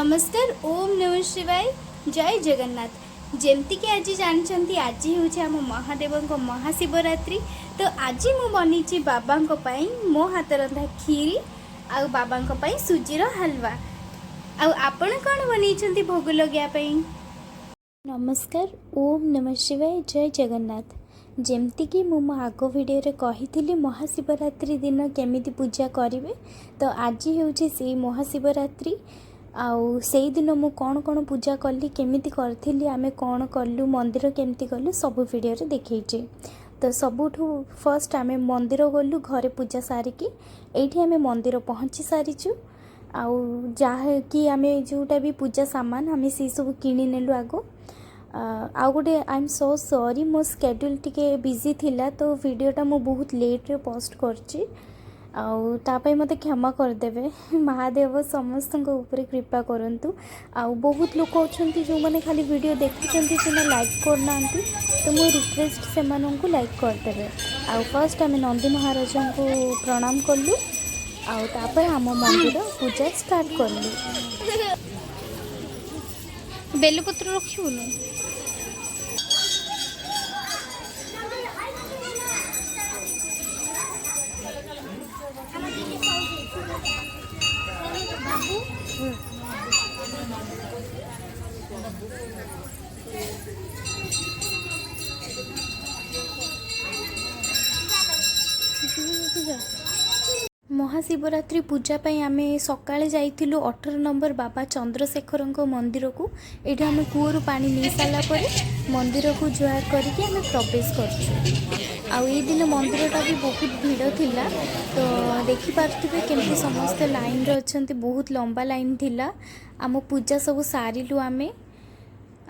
ନମସ୍କାର, ଓମ୍ ନମଃ ଶିବାୟ, ଜୟ ଜଗନ୍ନାଥ। ଯେମିତିକି ଆଜି ଜାଣିଛନ୍ତି, ଆଜି ହେଉଛି ଆମ ମହାଦେବଙ୍କ ମହାଶିବରାତ୍ରି। ତ ଆଜି ମୁଁ ବନେଇଛି ବାବାଙ୍କ ପାଇଁ ମୋ ହାତ ରନ୍ଧା କ୍ଷୀରି ଆଉ ବାବାଙ୍କ ପାଇଁ ସୁଜିର ହାଲୱା। ଆଉ ଆପଣ କ'ଣ ବନେଇଛନ୍ତି ଭୋଗ ଲଗାଇବା ପାଇଁ? ନମସ୍କାର, ଓମ୍ ନମଃ ଶିବାୟ, ଜୟ ଜଗନ୍ନାଥ। ଯେମିତିକି ମୁଁ ମୋ ଆଗ ଭିଡ଼ିଓରେ କହିଥିଲି ମହାଶିବରାତ୍ରି ଦିନ କେମିତି ପୂଜା କରିବେ, ତ ଆଜି ହେଉଛି ସେଇ ମହାଶିବରାତ୍ରି। ଆଉ ସେଇଦିନ ମୁଁ କ'ଣ କ'ଣ ପୂଜା କଲି, କେମିତି କରିଥିଲି, ଆମେ କ'ଣ କଲୁ, ମନ୍ଦିର କେମିତି ଗଲୁ, ସବୁ ଭିଡ଼ିଓରେ ଦେଖେଇଛି। ତ ସବୁଠୁ ଫାର୍ଷ୍ଟ ଆମେ ମନ୍ଦିର ଗଲୁ। ଘରେ ପୂଜା ସାରିକି ଏଇଠି ଆମେ ମନ୍ଦିର ପହଞ୍ଚି ସାରିଛୁ। ଆଉ ଯାହାକି ଆମେ ଯେଉଁଟା ବି ପୂଜା ସାମାନ, ଆମେ ସେଇ ସବୁ କିଣିନେଲୁ ଆଗ। ଆଉ ଗୋଟେ, I M so ସରି, ମୋ ସ୍କେଡ୍ୟୁଲ୍ ଟିକେ ବିଜି ଥିଲା, ତ ଭିଡ଼ିଓଟା ମୁଁ ବହୁତ ଲେଟ୍ରେ ପୋଷ୍ଟ କରିଛି ଆଉ ତା ପାଇଁ ମୋତେ କ୍ଷମା କରିଦେବେ। ମହାଦେବ ସମସ୍ତଙ୍କ ଉପରେ କୃପା କରନ୍ତୁ। ଆଉ ବହୁତ ଲୋକ ଅଛନ୍ତି ଯେଉଁମାନେ ଖାଲି ଭିଡ଼ିଓ ଦେଖୁଛନ୍ତି ସିନା, ଲାଇକ୍ କରୁନାହାନ୍ତି। ତ ମୁଁ ରିକ୍ୱେଷ୍ଟ, ସେମାନଙ୍କୁ ଲାଇକ୍ କରିଦେବେ। ଆଉ ଫାର୍ଷ୍ଟ ଆମେ ନନ୍ଦୀ ମହାରାଜଙ୍କୁ ପ୍ରଣାମ କଲୁ ଆଉ ତାପରେ ଆମ ମନ୍ଦିର ପୂଜା ଷ୍ଟାର୍ଟ କଲୁ। ବେଲପତ୍ର ରଖିବୁନୁ? ମହାଶିବରାତ୍ରି ପୂଜା ପାଇଁ ଆମେ ସକାଳେ ଯାଇଥିଲୁ 18 ନମ୍ବର ବାବା ଚନ୍ଦ୍ରଶେଖରଙ୍କ ମନ୍ଦିରକୁ। ଏଇଠି ଆମେ କୂଅରୁ ପାଣି ନେଇ ସାରିଲା ପରେ ମନ୍ଦିରକୁ ଜୁହାର କରିକି ଆମେ ପ୍ରବେଶ କରୁଛୁ। ଆଉ ଏଇ ଦିନ ମନ୍ଦିରଟା ବି ବହୁତ ଭିଡ଼ ଥିଲା। ତ ଦେଖିପାରୁଥିବେ କେମିତି ସମସ୍ତେ ଲାଇନ୍ରେ ଅଛନ୍ତି, ବହୁତ ଲମ୍ବା ଲାଇନ୍ ଥିଲା। ଆମ ପୂଜା ସବୁ ସାରିଲୁ ଆମେ।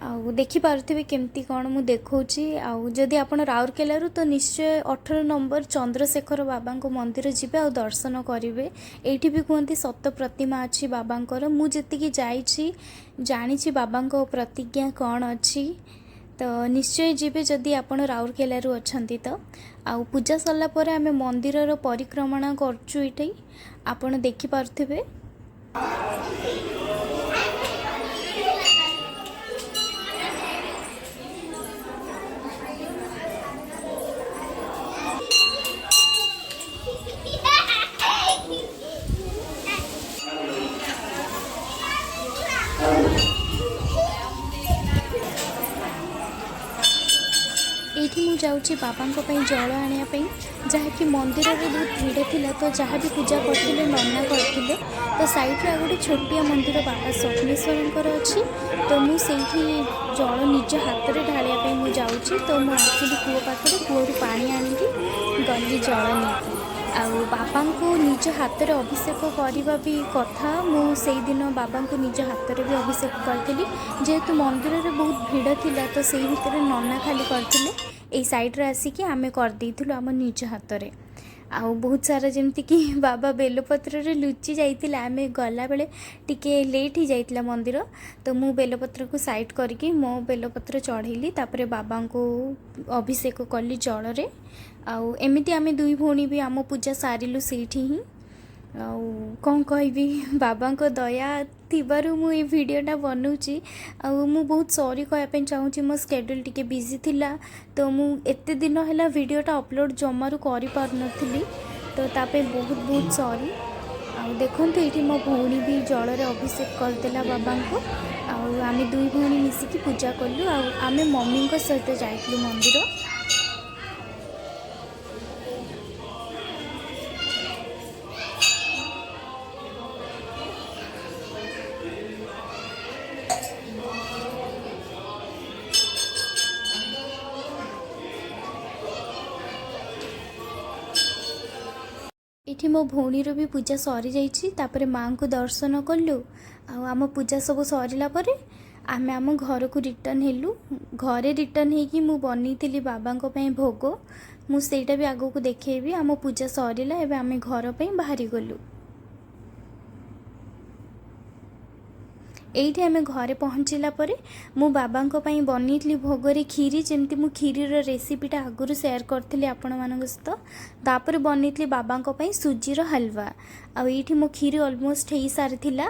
ଆଉ ଦେଖିପାରୁଥିବେ କେମିତି କ'ଣ ମୁଁ ଦେଖାଉଛି। ଆଉ ଯଦି ଆପଣ ରାଉରକେଲାରୁ, ତ ନିଶ୍ଚୟ 18 ନମ୍ବର ଚନ୍ଦ୍ରଶେଖର ବାବାଙ୍କ ମନ୍ଦିର ଯିବେ ଆଉ ଦର୍ଶନ କରିବେ। ଏଇଠି ବି କୁହନ୍ତି ସତ ପ୍ରତିମା ଅଛି ବାବାଙ୍କର। ମୁଁ ଯେତିକି ଯାଇଛି, ଜାଣିଛି ବାବାଙ୍କ ପ୍ରତିଜ୍ଞା କ'ଣ ଅଛି। ତ ନିଶ୍ଚୟ ଯିବେ ଯଦି ଆପଣ ରାଉରକେଲାରୁ ଅଛନ୍ତି ତ। ଆଉ ପୂଜା ସରିଲା ପରେ ଆମେ ମନ୍ଦିରର ପରିକ୍ରମଣା କରୁଛୁ। ଏଇଠି ଆପଣ ଦେଖିପାରୁଥିବେ। ଏଇଠି ମୁଁ ଯାଉଛି ବାବାଙ୍କ ପାଇଁ ଜଳ ଆଣିବା ପାଇଁ, ଯାହାକି ମନ୍ଦିରରେ ବହୁତ ଭିଡ଼ ଥିଲା। ତ ଯାହା ବି ପୂଜା କରିଥିଲେ, ନନା କରିଥିଲେ। ତ ସାଇଡ଼୍ରେ ଆଉ ଗୋଟେ ଛୋଟିଆ ମନ୍ଦିର ବାବା ସ୍ୱପ୍ନେଶ୍ୱରଙ୍କର ଅଛି। ତ ମୁଁ ସେଇଠି ଜଳ ନିଜ ହାତରେ ଢାଳିବା ପାଇଁ ମୁଁ ଯାଉଛି। ତ ମୁଁ ଆସିଲି କୂଅ ପାଖରେ, କୂଅରୁ ପାଣି ଆଣିକି ଗଲି ଜଳ ନେଇକି। ଆଉ ବାବାଙ୍କୁ ନିଜ ହାତରେ ଅଭିଷେକ କରିବା ବି କଥା। ମୁଁ ସେଇଦିନ ବାବାଙ୍କୁ ନିଜ ହାତରେ ବି ଅଭିଷେକ କରିଥିଲି। ଯେହେତୁ ମନ୍ଦିରରେ ବହୁତ ଭିଡ଼ ଥିଲା, ତ ସେଇ ଭିତରେ ନନା ଖାଲି କରିଥିଲେ। ଏଇ ସାଇଡ଼୍ରେ ଆସିକି ଆମେ କରିଦେଇଥିଲୁ ଆମ ନିଜ ହାତରେ। ଆଉ ବହୁତ ସାରା ଯେମିତିକି ବାବା ବେଲପତ୍ରରେ ଲୁଚି ଯାଇଥିଲେ। ଆମେ ଗଲାବେଳେ ଟିକେ ଲେଟ୍ ହେଇଯାଇଥିଲା ମନ୍ଦିର, ତ ମୁଁ ବେଲପତ୍ରକୁ ସାଇଡ଼୍ କରିକି ମୋ ବେଲପତ୍ର ଚଢ଼େଇଲି। ତାପରେ ବାବାଙ୍କୁ ଅଭିଷେକ କଲି ଜଳରେ। ଆଉ ଏମିତି ଆମେ ଦୁଇ ଭଉଣୀ ବି ଆମ ପୂଜା ସାରିଲୁ ସେଇଠି ହିଁ। ଆଉ କ'ଣ କହିବି, ବାବାଙ୍କ ଦୟା ଥିବାରୁ ମୁଁ ଏଇ ଭିଡ଼ିଓଟା ବନଉଛି। ଆଉ ମୁଁ ବହୁତ ସରି କହିବା ପାଇଁ ଚାହୁଁଛି, ମୋ ସ୍କେଡ୍ୟୁଲ୍ ଟିକେ ବିଜି ଥିଲା, ତ ମୁଁ ଏତେ ଦିନ ହେଲା ଭିଡ଼ିଓଟା ଅପଲୋଡ଼ ଜମାରୁ କରିପାରୁନଥିଲି। ତ ତା ପାଇଁ ବହୁତ ବହୁତ ସରି। ଆଉ ଦେଖନ୍ତୁ, ଏଇଠି ମୋ ଭଉଣୀ ବି ଜଳରେ ଅଭିଷେକ କରିଦେଲା ବାବାଙ୍କୁ। ଆଉ ଆମେ ଦୁଇ ଭଉଣୀ ମିଶିକି ପୂଜା କଲୁ। ଆଉ ଆମେ ମମିଙ୍କ ସହିତ ଯାଇଥିଲୁ ମନ୍ଦିର। ଏଠି ମୋ ଭଉଣୀର ବି ପୂଜା ସରିଯାଇଛି। ତାପରେ ମାଆଙ୍କୁ ଦର୍ଶନ କଲୁ। ଆଉ ଆମ ପୂଜା ସବୁ ସରିଲା ପରେ ଆମେ ଆମ ଘରକୁ ରିଟର୍ଣ୍ଣ ହେଲୁ। ଘରେ ରିଟର୍ଣ୍ଣ ହେଇକି ମୁଁ ବନେଇଥିଲି ବାବାଙ୍କ ପାଇଁ ଭୋଗ। ମୁଁ ସେଇଟା ବି ଆଗକୁ ଦେଖେଇବି। ଆମ ପୂଜା ସରିଲା, ଏବେ ଆମେ ଘର ପାଇଁ ବାହାରି ଗଲୁ। ଏଇଠି ଆମେ ଘରେ ପହଞ୍ଚିଲା ପରେ ମୁଁ ବାବାଙ୍କ ପାଇଁ ବନେଇଥିଲି ଭୋଗରେ କ୍ଷୀରି, ଯେମିତି ମୁଁ କ୍ଷୀରିର ରେସିପିଟା ଆଗରୁ ସେୟାର କରିଥିଲି ଆପଣମାନଙ୍କ ସହିତ। ତାପରେ ବନେଇଥିଲି ବାବାଙ୍କ ପାଇଁ ସୁଜିର ହାଲୱା। ଆଉ ଏଇଠି ମୋ କ୍ଷୀରି ଅଲମୋଷ୍ଟ ହେଇସାରିଥିଲା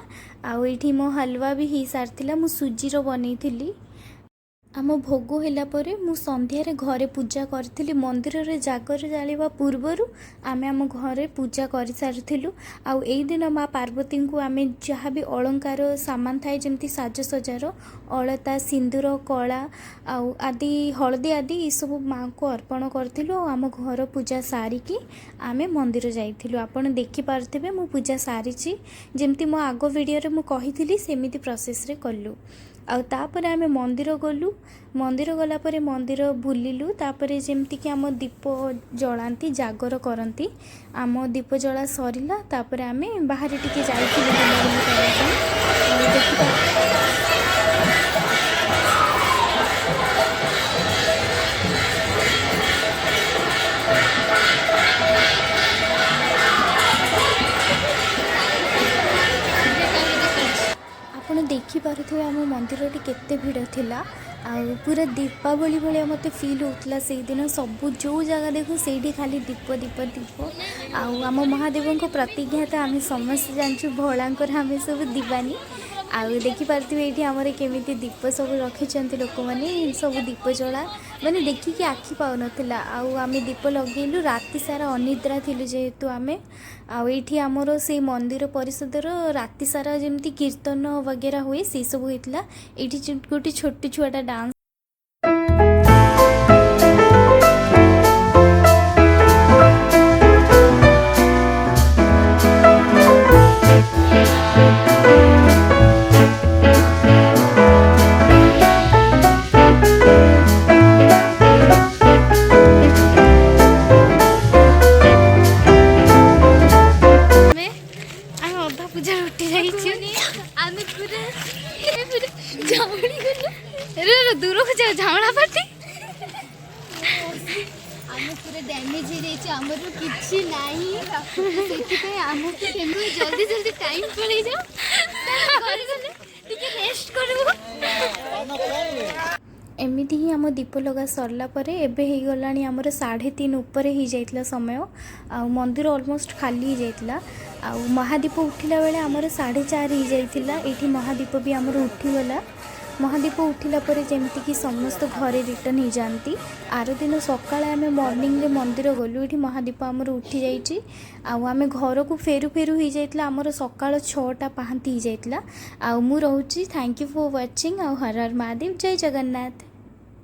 ଆଉ ଏଇଠି ମୋ ହାଲୱା ବି ହେଇସାରିଥିଲା। ମୁଁ ସୁଜିର ବନେଇଥିଲି। ଆମ ଭୋଗ ହେଲା ପରେ ମୁଁ ସନ୍ଧ୍ୟାରେ ଘରେ ପୂଜା କରିଥିଲି। ମନ୍ଦିରରେ ଜାଗର ଜାଳିବା ପୂର୍ବରୁ ଆମେ ଆମ ଘରେ ପୂଜା କରିସାରିଥିଲୁ। ଆଉ ଏଇ ଦିନ ମା ପାର୍ବତୀଙ୍କୁ ଆମେ ଯାହା ବି ଅଳଙ୍କାର ସାମାନ ଥାଏ, ଯେମିତି ସାଜସଜ୍ଜାର ଅଳତା, ସିନ୍ଦୁର, କଳା ଆଉ ଆଦି, ହଳଦୀ ଆଦି, ଏସବୁ ମାଆଙ୍କୁ ଅର୍ପଣ କରିଥିଲୁ। ଆଉ ଆମ ଘର ପୂଜା ସାରିକି ଆମେ ମନ୍ଦିର ଯାଇଥିଲୁ। ଆପଣ ଦେଖିପାରୁଥିବେ ମୁଁ ପୂଜା ସାରିଛି। ଯେମିତି ମୋ ଆଗ ଭିଡ଼ିଓରେ ମୁଁ କହିଥିଲି, ସେମିତି ପ୍ରୋସେସ୍ରେ କଲୁ। ଆଉ ତାପରେ ଆମେ ମନ୍ଦିର ଗଲୁ। ମନ୍ଦିର ଗଲା ପରେ ମନ୍ଦିର ବୁଲିଲୁ। ତାପରେ ଯେମିତିକି ଆମ ଦୀପ ଜଳାନ୍ତି, ଜାଗର କରନ୍ତି, ଆମ ଦୀପ ଜଳା ସରିଲା। ତାପରେ ଆମେ ବାହାରେ ଟିକେ ଯାଇଥିଲୁ ବୁଲାବୁଲି କରିବା ପାଇଁ। ଆଉ ଦେଖିବା ଆପଣ ଦେଖିପାରୁଥିବେ ଆମ ମନ୍ଦିରଟି କେତେ ଭିଡ଼ ଥିଲା। ଆଉ ପୁରା ଦୀପାବଳି ଭଳିଆ ମୋତେ ଫିଲ୍ ହେଉଥିଲା ସେଇଦିନ। ସବୁ ଯେଉଁ ଜାଗା ଦେଖୁ, ସେଇଠି ଖାଲି ଦୀପ, ଦୀପ, ଦୀପ। ଆଉ ଆମ ମହାଦେବଙ୍କ ପ୍ରତିଜ୍ଞା ତ ଆମେ ସମସ୍ତେ ଜାଣିଛୁ, ଭୋଳାଙ୍କର ଆମେ ସବୁ ଦିବାନୀ। ଆଉ ଦେଖିପାରୁଥିବେ ଏଇଠି ଆମର କେମିତି ଦୀପ ସବୁ ରଖିଛନ୍ତି ଲୋକମାନେ। ସବୁ ଦୀପ ଜଳା ମାନେ ଦେଖିକି ଆଖି ପାଉନଥିଲା। ଆଉ ଆମେ ଦୀପ ଲଗେଇଲୁ, ରାତି ସାରା ଅନିଦ୍ରା ଥିଲୁ ଯେହେତୁ ଆମେ। ଆଉ ଏଇଠି ଆମର ସେଇ ମନ୍ଦିର ପରିଷଦର ରାତି ସାରା ଯେମିତି କୀର୍ତ୍ତନ ବଗେରା ହୁଏ, ସେସବୁ ହେଇଥିଲା। ଏଇଠି ଗୋଟେ ଛୋଟ ଛୁଆଟା ଡାନ୍ସ ଆମେ ଅଧା ପୂଜାରେ ଉଠି ଯାଇଛୁ। ଆମେ ପୁରା ପୁରା ଝାଉଁଳି ଗଲୁ। ରେ ରେ, ଦୂରକୁ ଯାଅ, ଝାଉଁଳା ପାଟି। ଆମେ ପୁରା ଡ୍ୟାମେଜ୍ ହେଇଯାଇଛୁ, ଆମର କିଛି ନାହିଁ। ସେଥିପାଇଁ ଆମକୁ କେମିତି ଜଲ୍ଦି ଜଲ୍ଦି ଟାଇମ୍ ପଳେଇ ଯାଉ, ଘରେ ଗଲେ ଟିକେ ରେଷ୍ଟ କରିବୁ। ଏମିତି ହିଁ ଆମ ଦୀପ ଲଗା ସରିଲା ପରେ ଏବେ ହେଇଗଲାଣି ଆମର 3:30 ଉପରେ ହେଇଯାଇଥିଲା ସମୟ। ଆଉ ମନ୍ଦିର ଅଲମୋଷ୍ଟ ଖାଲି ହେଇଯାଇଥିଲା। ଆଉ ମହାଦୀପ ଉଠିଲା ବେଳେ ଆମର 4:30 ହେଇଯାଇଥିଲା। ଏଇଠି ମହାଦୀପ ବି ଆମର ଉଠିଗଲା। ମହାଦୀପ ଉଠିଲା ପରେ ଯେମିତିକି ସମସ୍ତେ ଘରେ ରିଟର୍ଣ୍ଣ ହେଇଯାଆନ୍ତି। ଆର ଦିନ ସକାଳେ ଆମେ ମର୍ଣ୍ଣିଂରେ ମନ୍ଦିର ଗଲୁ। ଏଇଠି ମହାଦୀପ ଆମର ଉଠିଯାଇଛି। ଆଉ ଆମେ ଘରକୁ ଫେରୁ ଫେରୁ ହେଇଯାଇଥିଲା ଆମର ସକାଳ 6ଟା ପାହାନ୍ତି ହେଇଯାଇଥିଲା। ଆଉ ମୁଁ ରହୁଛି। Thank you for watching. ଆଉ ହର ହର ମହାଦେବ, ଜୟ ଜଗନ୍ନାଥ।